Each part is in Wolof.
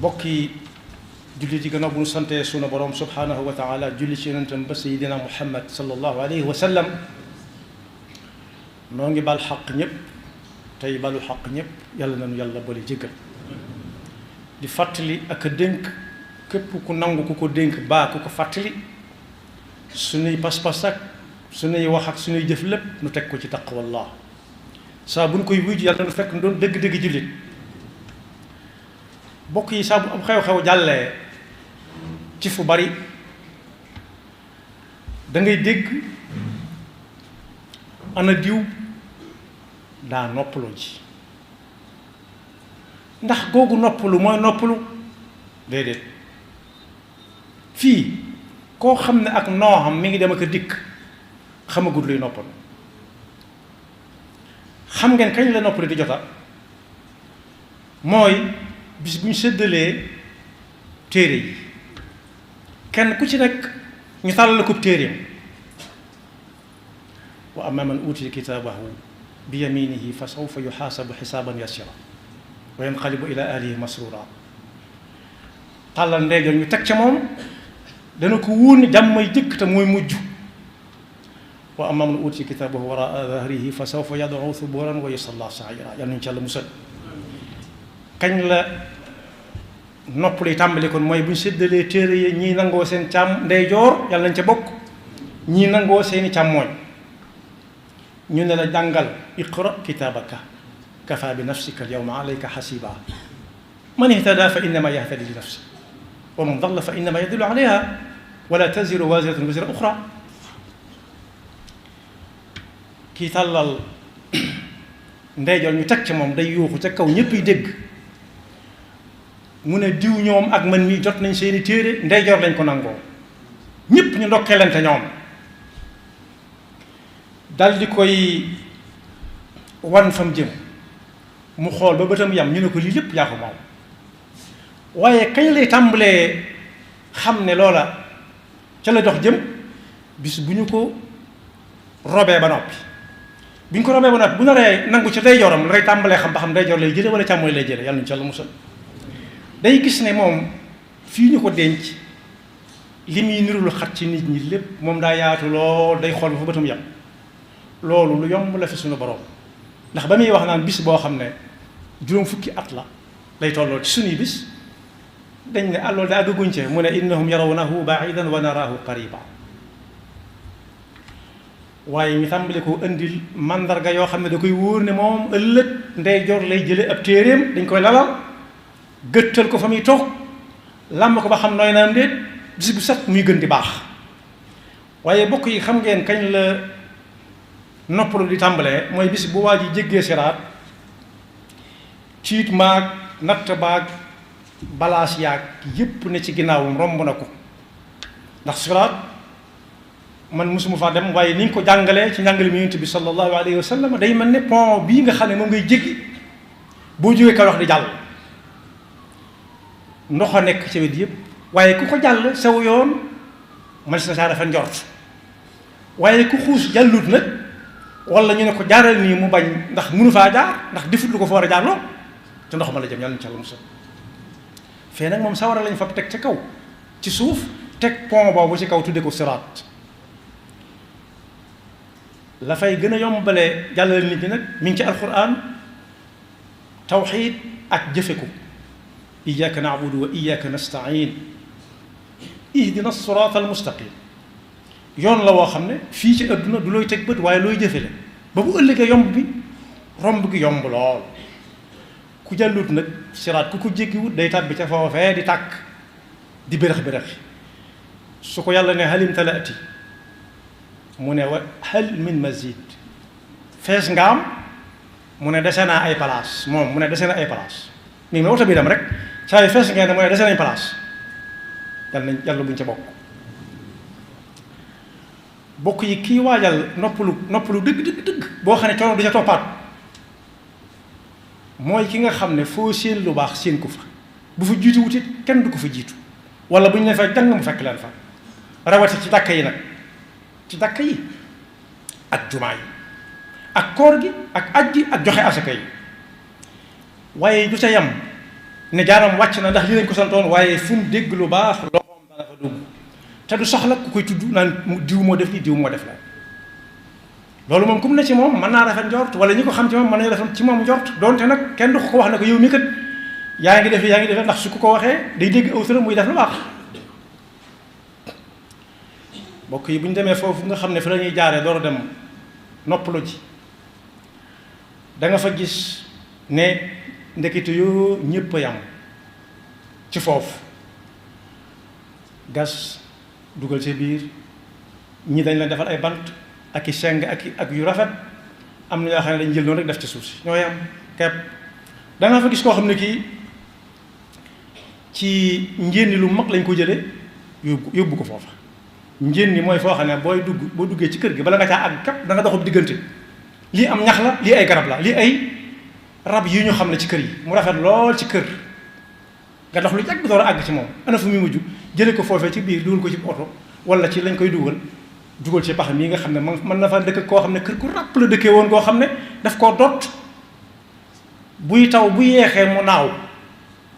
bokki jullit yi gannaaw bu ñu santee sunu borom subhanahu wa taala julli ci yonentam ba sayidina muhammad sallallahu alayhi wa sallam noo ngi bal xaq ñëpp tey balu xaq ñëpp yàlla nañu yàlla boole jéggal di fàttali ak a dénk képp ku nangu ku ko dénk baa ku ko fàttali suñuy pas-pas ak suñuy wax ak suñuy jëf lépp nu teg ko ci taqwallah saa bu ñu koy wuy yàlla nu fekk doon dëgg-dëgg jullit bokk yi saa bu am xew-xew jàllee ci fu bari da ngay dégg ana diw daa noppalu ji ndax googu noppalu mooy noppalu déedéet fii koo xam ne ak nooxam mi ngi dem ak a dikk xamagul luy noppalu xam ngeen kañ la noppalu di jota mooy bis bu ñu séddalee téere yi kenn ku ci nekk ñu tàllal la ko téereem wa amma man utiya kitaabahu bi yaminihi fa sawfa yuxaasabu xisaaban yasira wa yanqalibu ila ahlihi masrura tàllal ndeyjoor ñu teg ca moom dana ko wóor ni jàmmay jëkk te mooy mujj wa amma man utiya kitaabahu waraa dahrihi fa sawfa yad'u thuburan wa yusalla sa'ira yàlla nañu ci yàlla musal kañ la nopp luy tàmbali kon mooy bu ñu séddalee téere yi ñii nangoo seen càmm ndeyjoor yàlla nañ ca bokk ñii nangoo seeni càmmooñ ñu ne la jàngal iqra kitaabaka kafa bi nafsika alyawma alayka xasiba man ihtada fa innama yahtadi li nafsi wa man dalla fa innama yadillu alayha wala taziru waziratun wizra uxra kii tàllal ndeyjoor ñu teg ca moom day yuuxu ca kaw ñëpp yi dégg mu ne diw ñoom ak man mii jot nañ seeni téere ndeyjoor lañ ko nangoo ñëpp ñu ndokkeelante ñoom dal di koy wan fam jëm mu xool ba bëtam yam ñu ne ko lii lépp yaa ko moom waaye kañ lay tàmbalee xam ne loola ca la dox jëm bis bu ñu ko robee ba noppi bi ñu ko robee ba noppi bu naree nangu ci ndeyjooram lay tàmbalee xam ba xam ndeyjoor lay jële wala càmmooy lay jële yàlla ñu ci Yàlla musal day gis ne moom fii ñu ko denc li muy nirul xat ci nit ñi lépp moom daa yaatu lool day xool ba fa bëtam yam loolu lu yomb la fi suñu borom ndax ba muy wax naan bis boo xam ne juróom fukki at la lay tolloo ci suñuy bis dañ ne loolu daa àgguñ ci mu ne innahum yarawnahu ba'idan wa naraahu qariba waaye ñu tàmbali ko indil mandarga yoo xam ne da koy wóor ne moom ëllëg ndeyjoor lay jële ab téeréem dañ koy lalal gëttal ko fa muy toog làmb ko ba xam nooy naam déet bis bu set muy gën di baax waaye bokk yi xam ngeen kañ la noppalu di tàmbalee mooy bis bu waa ji jéggee siraat tiit maag natt baag balaas yaag yépp ne ci ginnaawam romb na ko ndax siraat man mosuma faa dem waaye ni ñu ko jàngalee ci njàngale mi Yonent bi sallallahu alayhi wa sallam day mel ne pont bii nga xam ne moom ngay jéggi boo jógee kaw wax di jàll ndox a nekk ci wet yëpp waaye ku ko jàll sew yoon man si na saa dafa njort waaye ku xuus jàllut nag wala ñu ne ko jaaral nii mu bañ ndax mënu faa jaar ndax defut lu ko fa war a jaarloo te ndox ma la jëm yàlla na ci Yàlla musal fee nag moom sawara lañ fa teg ca kaw ci suuf teg pont boobu ci kaw tudde ko siraat la fay gën a yombale jàllale nit ñi nag mi ngi ci alquran tawxiid ak jëfe ko iyyaka na'budu wa iyyaka nasta'in ihdina sirata almustaqim yoon la woo xam ne fii ci adduna du looy teg bët waaye looy jëfe la ba bu ëllëgee yomb bi romb gi yomb lool ku jàllut nag siraat ku ko jéggiwut day tàbbi ca foofee di tàkk di bërëx-bërëx su ko yàlla ne halim talaati mu ne wa hal min mazid fees nga am mu ne dese naa ay place moom mu ne dese na ay place nii ma oto bi dem rek saa yu fees ngeen ne mu ne dese nañ place yàlla buñ ca bokk yi kii waajal noppalu dëgg boo xam ne coono du ca toppaat mooy ki nga xam ne foo séen lu baax séen ko fa bu fa jiitu wutit kenn du ko fa jiitu wala bu ñu ne fa jàng mu fekk leen fa rawati ci dàkk yi nag ci dàkk yi ak jumaa yi ak koor gi ak aj gi ak joxe asaka yi waaye du ca yam ne jaanam wàcc na ndax li lañ ko santoon waaye fu mu dégg lu baax loxoom dana fa dugg te du soxla ku koy tudd naan diw moo def lii diw moo def la loolu moom comme ne ci moom mën naa rafet njort wala ñi ko xam ci moom mën nañu rafet ci moom njort donte nag kenn du ko wax ne ko yow mi kat yaa ngi def ndax su ko waxee day dégg aw turam muy def lu baax. mbokk yi bu ñu demee foofu nga xam ne fi la ñuy jaaree door a dem noppalu ji da nga fa gis ne ndekete yoo ñëpp a yam ci foofu gas dugal ci biir ñi dañ leen defal ay bant ak i seng ak yu rafet am na ñoo xam ne dañ jël noonu rek def ci suuf si ñoo yam kepp da nga fa gis koo xam ne kii ci njéenni lu mag lañ ko jëlee yóbbu ko foofa njéenni mooy foo xam ne boo duggee ci kër gi bala nga caa àgg képp da nga doxub diggante lii am ñax la lii ay garab la lii ay rab yi ñu xam ne ci kër yi mu rafet lool ci kër nga dox lu yàgg door a àgg ci moom ana fu muy mujj jële ko foofee ci biir dugal ko ci oto wala ci lañ koy dugal ci pax mii nga xam ne mën na fa dëkk koo xam ne kër gu ràpp la dëkkee woon koo xam ne daf koo dott buy taw bu yeexee mu naaw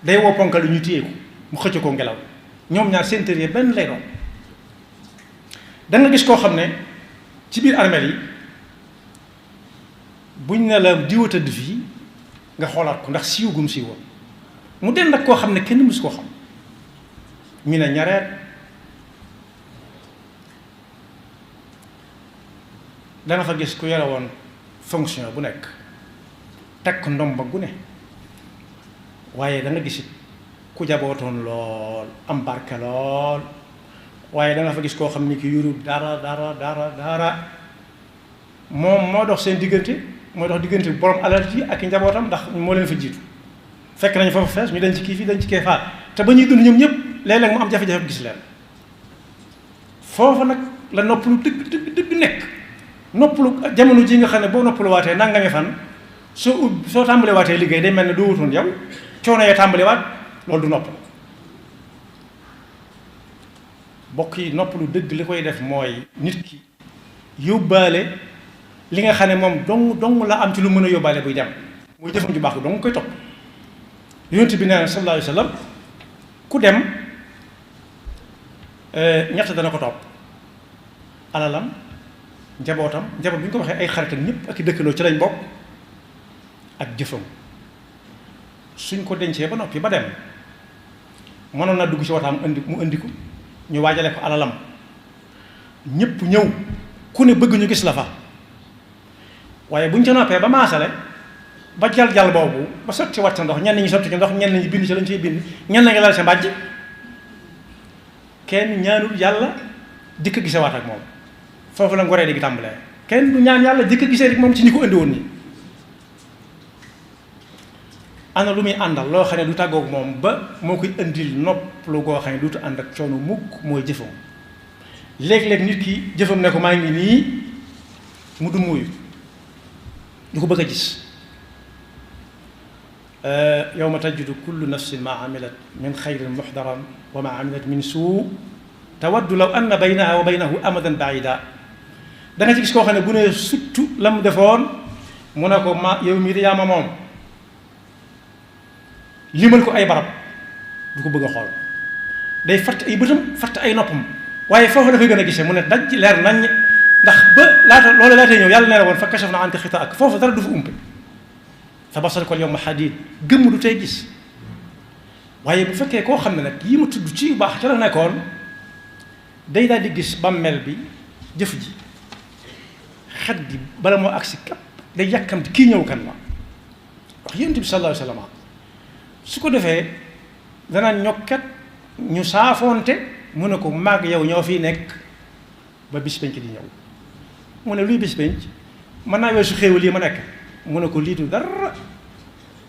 day woo ponkal ñu téye ko mu xëcc ko ngelaw ñoom ñaar seen tër yi benn lay doon da nga gis koo xam ne ci biir armeel yi buñ ne la diwa tëdd fii nga xoolaat ko ndax siiw gum siiwoon mu den nag koo xam ne kenn mësu koo xam ñu ne ñareet danga fa gis ku yore woon fonction bu nekk teg ko ndomba gu ne waaye da nga gis it ku jabootoon lool am barke lool waaye da nga fa gis koo xam ni ki yurub dara moom moo dox seen diggante moo dox diggante borom alal ji ak i njabootam ndax moo leen fa jiitu fekk nañ fa fees ñu dañ ci kii fii dañ ci kee faat te ba ñuy dund ñoom ñëpp léeg-léeg mu am jafe-jafe gis leen foofa nag la noppalu dëgg nekk noppalu jamono ji nga xam ne boo noppalu waatee nangami fan soo tàmbalee waatee liggéey day mel ne doo wutoon yow coono yee tàmbali waat loolu du noppalu bokk yi noppalu dëgg li koy def mooy nit ki yóbbaale li nga xam ne moom dong la am ci lu mën a yóbbaale buy dem muy jëfam ju baax ko dong koy topp yonent bi nee na sallallahu alayhi wa sallam ku dem ñett dana ko topp alalam njaboot bi ñu ko waxee ay xaritam ñëpp ak i dëkkaloo ci lañ bokk ak jëfam suñ ko dencee ba noppi ba dem mënoon na dugg ci wataam mu indi ko ñu waajale ko alalam ñëpp ñëw ku ne bëgg ñu gis la fa waaye buñ ca noppee ba maasale ba jal boobu ba sotti wàcc ndox ñenn ñi sotti ci ndox ñenn ñi bind ci lañ ciy bind ñenn ñi lal sa mbàjj kenn ñaanul yàlla dikk gisewaat ak moom foofu la ngoree di tàmbalee kenn du ñaan yàlla dikk gisee rek moom ci ñi ko indi woon nii ana lu muy àndal loo xam ne du tàggoog moom ba moo koy indil nopp lu goo xam ne duutu ànd ak coono mukk mooy jëfam léeg-léeg nit ki jëfam ne ko maa ngi nii mu du muyu du ko bëgg a gis yawma tajidu kullu nafsin maa amilat min xayrin muxdaran wa maa amilat min suu tawaddu law anna baynaha wa baynahu amadan baida da nga ci gis koo xam ne bu ne surtout la mu defoon mu ne ko ma yow mii de yaa ma moom limal ko ay barab du ko bëgg a xool day fatt ay bëtam fatt ay noppam waaye foofu la koy gën a gisee mu ne daj leer nañ ndax ba loolu laatee ñëw yàlla nee na woon fa kashafna anka xitaak foofu dara du fa umpe fa basaruka al yawma hadiid gëmm du tey gis waaye bu fekkee koo xam ne nag yi ma tudd ci yu baax ca la nekkoon day daal di gis bàmmeel bi jëf ji xet gi bala moo agsi képp day yàkkamti kii ñëw kan la wax yonent bi sallallahu alayhi wa sallam su ko defee danaa ñokkat ñu saafoonte mu ne ko maag yow ñoo fiy nekk ba bis penc di ñëw mu ne luy bis penc mën naa weesu xéewal yi ma nekk mu ne ko liitu dara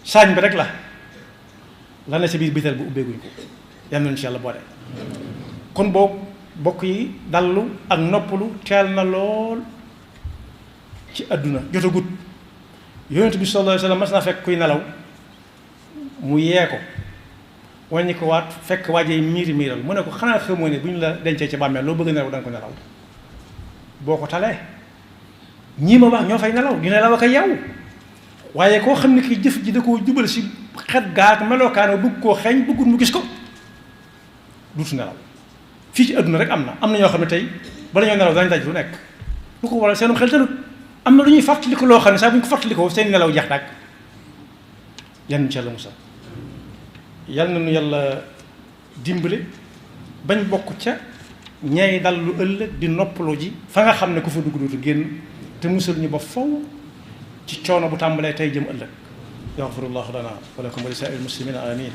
saañ bi rek la na si biir bital bu ubbeeguñ ko yal nañu ci yàlla boole kon boobu bokk yi dallu ak noppalu teel na lool ci àdduna jotagut yonent bi sallallahu alayhi wa sallam mas naa fekk kuy nelaw mu yee ko wàññi ko waat fekk waajee miiral mu ne ko xanaa xamoo ne bu ñu la dencee ci bàmmeel loo bëgg nelaw da nga ko nelaw boo ko talee ñii ma wax ñoo fay nelaw di nelaw ak yow waaye koo xam ne ki jëf ji da koo jubal si xet gaag melokaano bëgg koo xeeñ bëggul mu gis ko duutu nelaw fii ci àdduna rek am na ñoo xam ne tey bala ñoo nelaw dañ daj lu nekk lu ko waral seenum xel tëlut am na lu ñuy fàttaliku loo xam ne saa bu ñu ko fàttalikoo seen nelaw jeex tàkk yan ci yàlla musa yal na nu yàlla dimbale bañ bokk ca ñay dal lu ëllëg di noppaloo ji fa nga xam ne ku fa dugg dootu génn te musal ñu ba faw ci coono bu tàmbalee tey jëm ëllëg yaxfirullahu lana wa lakum wa li saa'iril muslimina amin